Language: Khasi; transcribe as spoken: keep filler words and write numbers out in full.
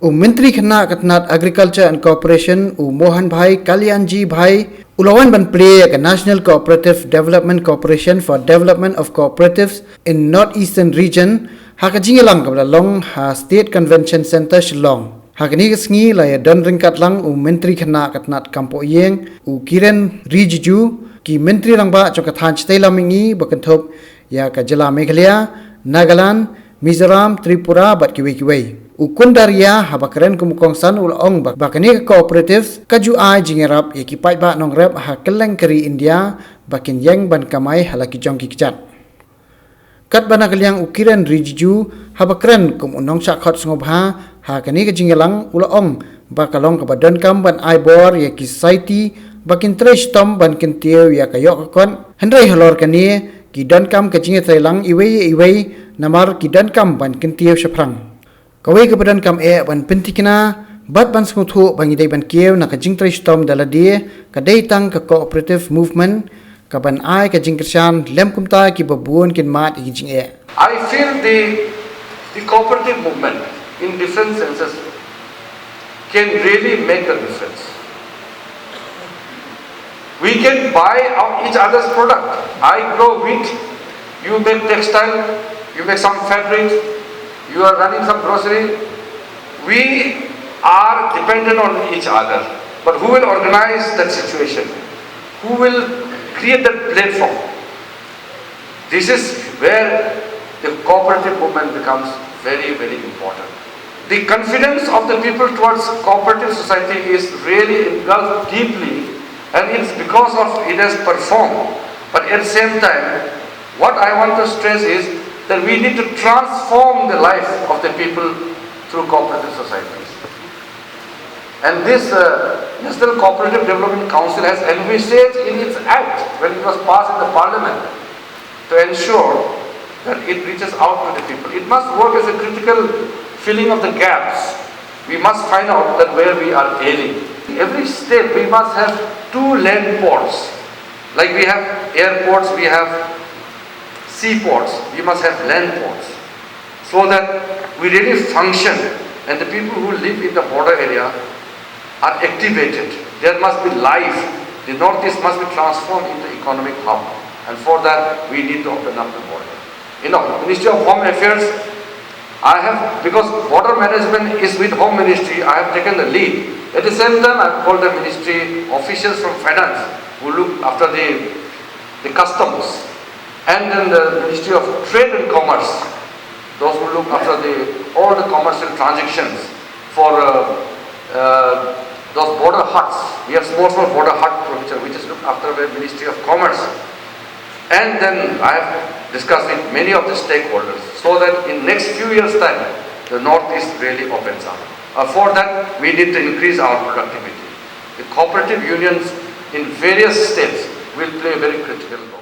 U Myntri Khynnah ka tnat Agriculture and Cooperation, u Mohan Bhai Kalyanji Bhai, u la wan ban plie ïa ka National Cooperative Development Corporation for Development of Cooperatives in North Eastern Region, ha ka jingïalang kaba la long ha State Convention Centre Shillong. Ha kane ka sngi la ïadon ryngkat lang u Myntri Khynnah ka tnat Kam Poh Ïing, u Kiren Rijiju, ki Myntri Rangbah jong ka thaiñ shatei lam mihngi ba kynthup ïa ka jylla Meghalaya, Nagaland, Mizoram, Tripura bad kiwei kiwei. U Kundaria haba kren kum u kongsan u la ong ba, ba kane ka cooperatives ka ju ai jingïarap ïa ki paidbah nongrep ha kylleng ka ri India ba kin ïeng ban kamai ha la ki jong ki kjat. Katba na ka liang u Kiren Rijiju haba kren kum u nongshah khot sngewbha ha kane ka jingïalang u la ong ba ka long kaba donkam ban ai bor ïa ki society ba kin trei shitom ban kyntiew ïa ka ïoh ka kot, hynrei halor kane ki donkam ka jingïatreilang iwei ïa iwei namar ki donkam ban kyntiew shaphrang. Kawei kaba donkam eh ban pynthikna bad ban sngewthuh ba ngi dei ban kiew na ka jingtrei shitom da lade ka dei tang ka cooperative movement kaban ai ka jingkyrshan lem kumta kiba bun kin mad ïa ki jingeh. I feel the, the cooperative movement in different senses can really make a difference. We can buy out each other's product. I grow wheat, you make textile, you make some fabric, you are running some grocery. We are dependent on each other. But who will organize that situation? Who will create that platform? This is where the cooperative movement becomes very, very important. The confidence of the people towards cooperative society is really engulfed deeply, and it's because of it has performed. But at the same time, what I want to stress is that we need to transform the life of the people through cooperative societies. And this uh, National Cooperative Development Council has envisaged in its act when it was passed in the parliament to ensure that it reaches out to the people. It must work as a critical filling of the gaps. We must find out that where we are ailing. Every state we must have two land ports. Like we have airports, we have seaports, we must have land ports so that we really function and the people who live in the border area are activated. There must be life. The Northeast must be transformed into economic hub. And for that, we need to open up the border. You know, Ministry of Home Affairs, I have, because border management is with Home Ministry, I have taken the lead. At the same time, I have called the ministry officials from finance who look after the, the customs, and then the Ministry of Trade and Commerce, those who look after the, all the commercial transactions for uh, uh, those border huts. We have small, small border hut provision, which is looked after by Ministry of Commerce. And then I have discussed with many of the stakeholders so that in next few years' time, the Northeast really opens up. Uh, for that, we need to increase our productivity. The cooperative unions in various states will play a very critical role.